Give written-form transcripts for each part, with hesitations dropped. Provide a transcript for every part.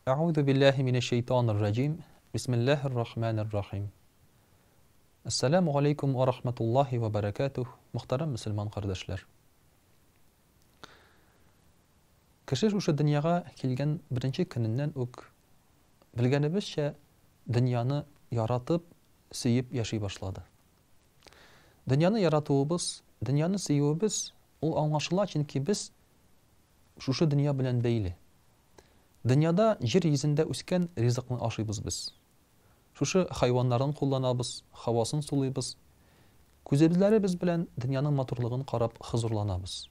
Әгъузу биллаһи минәш шәйтанир раҗим. Бисмиллаһир рахманир рахим. Әссәламү галәйкүм вә рахматуллаһи вә бәрәкәтүһ, мөхтәрәм мөселман кардәшләр. Кеше шушы дөньяга килгән беренче көненнән үк, белгәнебезчә, дөньяны яратып, сөеп яши башлады. Дөньяны яратуыбыз, дөньяны сөюебез ул аңлашыла, чөнки без шушы дөнья белән бәйле. Дөньяда җир йөзендә үскән ризыкны ашыйбыз без. Шушы хайваннарын кулланабыз, һавасын сулыйбыз. Күзебезләребез белән дөньяның матурлыгын карап хозурланабыз.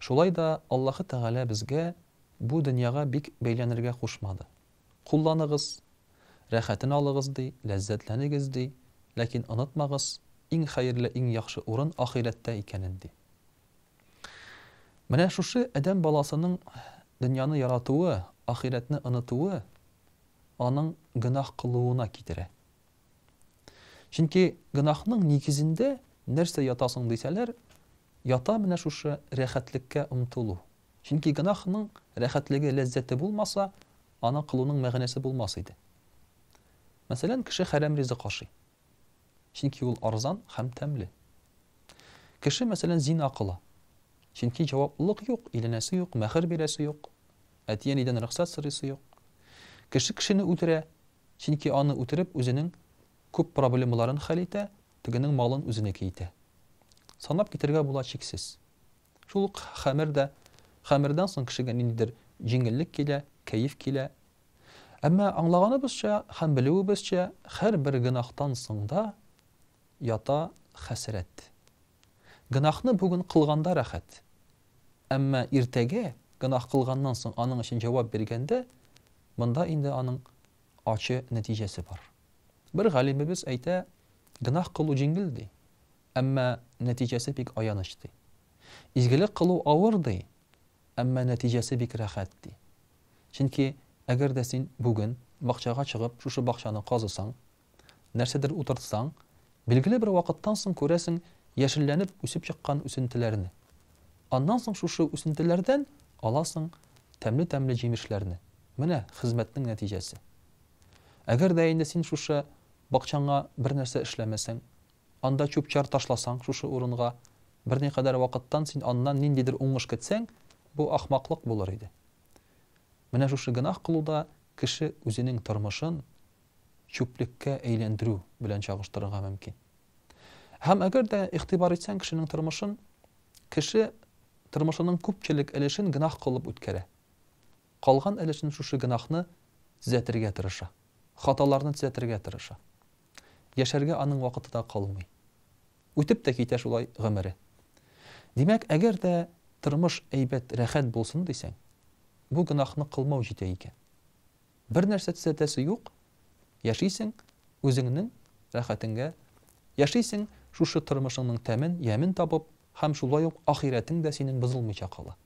Шулай да Аллаһы Тәгалә безгә бу дөньяга бик бәйләнергә кушмады. Кулланыгыз, рәхәтен алыгыз, ди, ләззәтләнегез, ди, ләкин онытмагыз, иң хәерле, иң яхшы урын ахирәттә икәнен, ди. Менә шушы адәм баласының дөньяны яратуы, ахирәтне онытуы аның гөнаһ кылуына китерә. Чөнки гөнаһның нигезендә нәрсә ята соң дисәләр, ята менә шушы рәхәтлеккә омтылу. Чөнки гөнаһның рәхәтлеге, ләззәте булмаса, аны кылуның мәгънәсе булмас иде. Мәсәлән, кеше хәрәм ризык ашый. Чөнки ул арзан һәм тәмле. Кеше, мәсәлән, зина кыла. Чөнки җаваплылык юк, өйләнәсе юк, мәһер бирәсе юк, әти-әнидән рөхсәт сорыйсы юк. Кеше кешене үтерә, чөнки аны үтереп үзенең күп проблемаларын хәл итә, тегенең малын үзенеке итә. Санап китәргә була чиксез. Шул ук хәмер дә, хәмердән соң кешегә ниндидер җиңеллек килә, кәеф килә. Әмма аңлаганыбызча һәм белүебезчә, һәрбер гөнаһтан соң да ята хәсрәт. Гөнаһны бүген кылганда рәхәт. Әмма иртәгә гөнаһ кылганнан соң аның өчен җавап биргәндә, монда инде аның ачы нәтиҗәсе бар. Бер галимебез әйтә, гөнаһ кылу җиңел, ди. Әмма нәтиҗәсе бик аяныч, ди. Изгелек кылу авыр, ди, әмма нәтиҗәсе бик рәхәт, ди. Чөнки әгәр дә син бүген бакчага чыгып, шушы бакчаны казысаң, нәрсәдер утыртсаң, билгеле бер вакыттан соң күрәсең яшелләнеп үсеп чыккан үсентеләрне. Аннан соң шушы үсентеләрдән аласың тәмле-тәмле җимешләрне. Менә хезмәтнең нәтиҗәсе. Әгәр дә инде син шушы бакчаңа бернәрсә эшләмәсәң, Анда чүп-чар ташласаң, шушы урынга, берникадәр вакыттан син аннан ниндидер уңыш көтсәң, бу ахмаклык булыр иде. Менә шушы гөнаһ кылуда кеше үзенең тормышын чүплеккә әйләндерү белән чагыштырырга мөмкин. Һәм әгәр дә игътибар итсәң кешенең тормышын, кеше тормышының күпчелек өлешен гөнаһ кылып үткәрә. Калган өлешен шушы гөнаһны төзәтергә тырыша, хаталарны төзәтергә тырыша. Яшәргә аның вакыты да калмый. Үтеп тә китә шулай гомере. Димәк, әгәр дә тормыш әйбәт, рәхәт булсын дисәң, бу гөнаһны кылмау җитә икән. Бер нәрсә төзәтәсе юк, яшисең үзеңнең рәхәтеңгә, яшисең шушы тормышыңның тәмен, ямен табып һәм шулай ук ахирәтең дә синең бозылмыйча кала.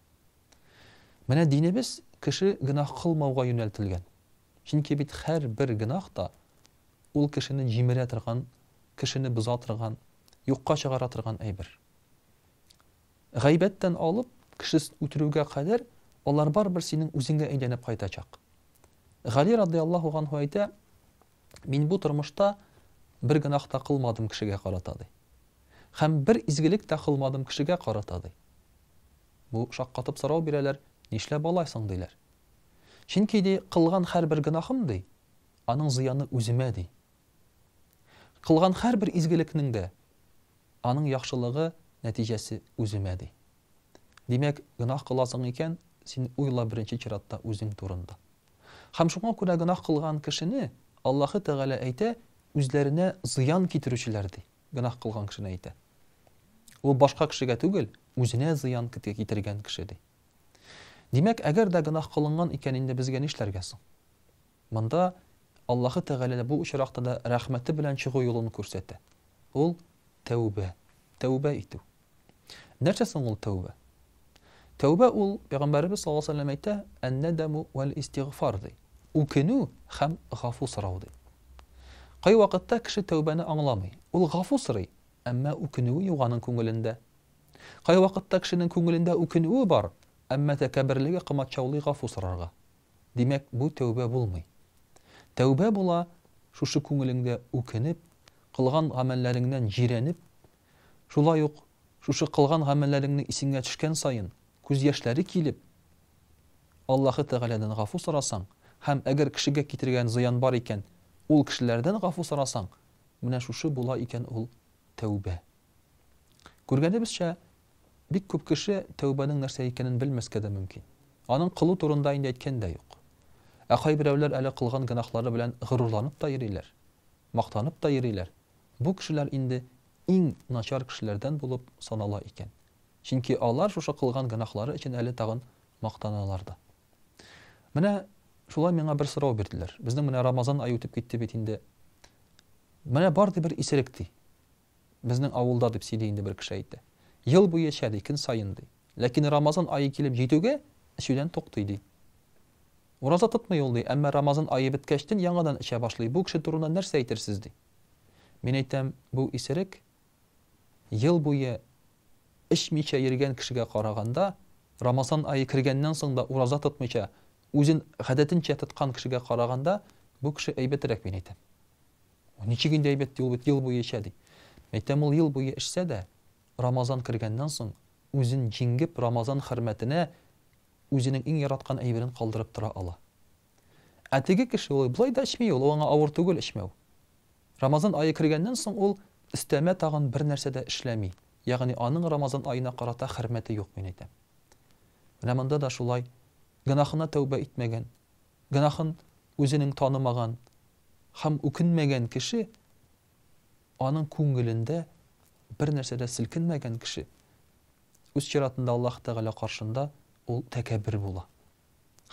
Менә динебез кеше гөнаһ кылмауга юнәлтелгән. Чөнки бит һәрбер гөнаһ та ул кешене җимерә торган, кешене боза торган, юкка чыгара торган әйбер. Гайбәттән алып, кеше үтерүгә кадәр алар барыбер синең үзеңә әйләнеп кайтачак. Гали радыяллаһу ганһу әйтә, мин бу тормышта бер гөнаһ та кылмадым кешегә карата, ди. Һәм бер изгелек тә кылмадым кешегә карата, ди. Бу шаккатып сорау бирәләр, нишләп алай соң, диләр. Чөнки, ди, кылган һәрбер гөнаһым, ди, аның зыяны үземә, ди. Кылган һәрбер изгелекнең дә аның яхшылыгы, нәтиҗәсе үземә, ди. Димәк, гөнаһ кыласың икән, син уйла беренче чиратта үзең турында. Һәм шуңа күрә гөнаһ кылган кешене Аллаһы Тәгалә әйтә, үзләренә зыян китерүчеләр, ди. Гөнаһ кылган кешене әйтә. Ул башка кешегә түгел, үзенә зыян китергән кеше, ди. Димәк, әгәр дә гөнаһ кылынган икән, инде безгә нишләргә соң? Монда Аллаһы Тәгалә дә бу очракта да рәхмәте белән чыгу юлын күрсәтә. Ул, тәүбә, тәүбә итү. Нәрсә соң ул тәүбә? Тәүбә ул, Пәйгамбәребез саллаллаһу алейһи ва сәлләм әйтә, ән-нәдәму вәл-истигъфар ди. Үкенү һәм гафу сорау ди. Кайвакытта кеше тәүбәне аңламый. Ул гафу сорый, әмма үкенүе юк аның күңелендә. Кайвакытта кешенең күңелендә үкенүе бар, әмма тәкәбберлеге комачаулый гафу сорарга. Димәк, бу тәүбә булмый. Тәүбә була, шушы күңелеңдә үкенеп, кылган гамәлләреңнән җирәнеп, шулай ук шушы кылган гамәлләреңне исеңә төшкән саен, күз яшьләре килеп, Аллаһы Тәгаләдән гафу сорасаң һәм әгәр кешегә китергән зыян бар икән, ул кешеләрдән гафу сорасаң, менә шушы була икән ул тәүбә. Күргәнебезчә, бик күп кеше тәүбәнең нәрсә икәнен белмәскә дә мөмкин. Аның кылу турында инде әйткән дә юк. Ә кайберәүләр әле кылган гөнаһлары белән горурланып та йөриләр, мактанып та йөриләр. Бу кешеләр инде иң начар кешеләрдән булып санала икән. Чөнки алар шушы кылган гөнаһлары өчен әле тагын мактаналар да. Менә шулай миңа бер сорау бирделәр. Безнең менә Рамазан ае үтеп китте бит инде. Менә бар ди бер исерек ди. Безнең авылда дип сөйли инде бер кеше әйтә. Ел буе эчә ди, көн саен ди. Ләкин Рамазан ае килеп җитүгә, эчүдән туктый ди. Ураза тотмый ул ди, әмма Рамазан ае беткәчтен яңадан эчә башлый. Бу кеше турында нәрсә әйтерсез ди. Мин әйтәм, бу исерек ел буе эчмичә йөргән кешегә караганда, Рамазан ае кергәннән соң да ураза тотмыйча, үзен гадәтенчә тоткан кешегә караганда, бу кеше әйбәтрәк, мин әйтәм. Ничек инде әйбәт ди, ул бит ел буе эчә ди. Әйтәм, ул ел буе эчсә дә, Рамазан кергәннән соң, үзен җиңгеп, Рамазан хөрмәтенә үзенең иң яраткан әйберен калдырып тора ала. Ә теге кеше ул болай да эчми ул, аңа авыр түгел эчмәү. Рамазан ае кергәннән соң ул өстәмә тагын бер нәрсә дә эшләми. Ягъни аның Рамазан аена карата хөрмәте юк, мин әйтәм. Менә монда да шулай, гөнаһына тәүбә итмәгән, гөнаһын үзенең танымаган һәм үкенмәгән кеше, аның күңелендә бер нәрсә дә селкенмәгән кеше, үз чиратында Аллаһ Тәгалә каршында ул тәкәббер була.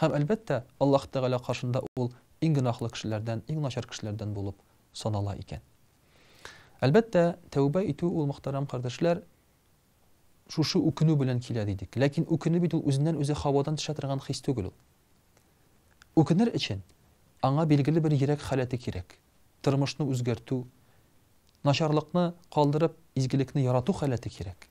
Һәм, әлбәттә, Аллаһ Тәгалә каршында ул иң гөнаһлы кешеләрдән, иң начар кешеләрдән булып санала икән. Әлбәттә, тәүбә итү ул, мөхтәрәм кардәшләр, шушы үкенү белән килә дидек. Ләкин үкенү бит ул үзеннән-үзе һавадан төшә торган хис түгел ул. Үкенер өчен аңа билгеле бер йөрәк халәте кирәк. Тормышны үзгәртү, начарлыкны калдырып, изгелекне ярату халәте кирәк.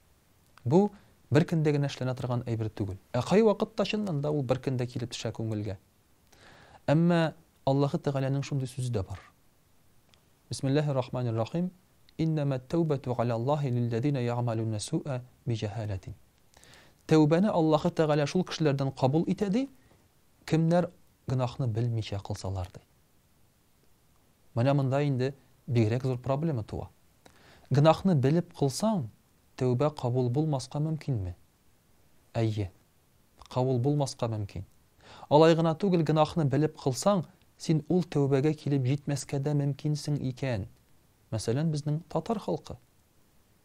Бу, бер көндә генә эшләнә торган әйбер түгел. Ә кайвакытта чыннан да ул бер көндә килеп төшә күңелгә. Әмма Аллаһы Тәгаләнең шундый сүзе дә бар. Бисмиллаһир рахманир рахим. Иннәмә тәүбәтү галәллаһи лилләзинә ягъмәлүнә суа биҗәһаләтин. Тәүбәне Аллаһы Тәгалә шул кешеләрдән кабул итә ди, кемнәр гөнаһны белмичә кылсалар ди. Менә монда инде бигрәк зур проблема туа. Гөнаһны белеп кылсаң, тәүбә кабул булмаска мөмкинме? Әйе, кабул булмаска мөмкин. Алай гына түгел, гөнаһны белеп кылсаң, син ул тәүбәгә килеп җитмәскә дә мөмкинсең икән. Мәсәлән, безнең татар халкы.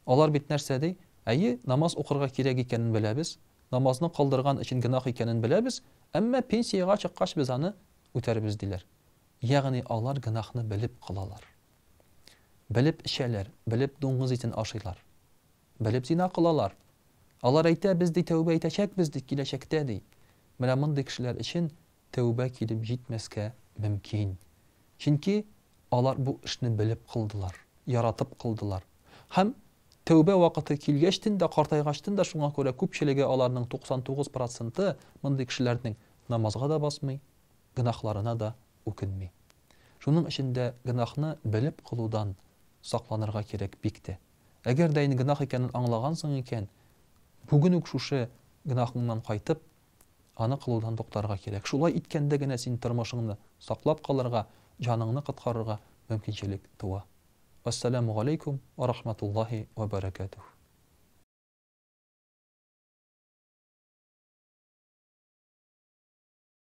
Алар бит нәрсә ди? Әйе, намаз укырга кирәк икәнен беләбез, намазны калдырган өчен гөнаһ икәнен беләбез, әмма пенсиягә чыккач без аны үтәрбез, диләр. Ягъни алар гөнаһны белеп кылалар. Белеп эчәләр, белеп дуңгыз итен ашыйлар. Белеп зина кылалар. Алар әйтә, без ди тәүбә итәчәкбез ди киләчәктә ди. Менә мондый кешеләр өчен тәүбә килеп җитмәскә мөмкин. Чөнки алар бу эшне белеп кылдылар, яратып кылдылар. Һәм тәүбә вакыты килгәчтен дә, картайгачтын да шуңа күрә күпчелеге аларның 99 проценты мондый кешеләрнең намазга да басмый, гөнаһларына да үкенми. Шуның өчен дә гөнаһны белеп кылудан сакланырга кирәк бик тә. Әгәр дә инде гөнаһ икәнен аңлагансың икән, бүген үк шушы гөнаһыңнан кайтып, аны кылудан туктарга кирәк. Шулай иткәндә генә син тормышыңны саклап калырга, җаныңны коткарырга мөмкинчелек туа. Вәссәламү галәйкүм вә рахматуллаһи вә бәрәкәтүһ.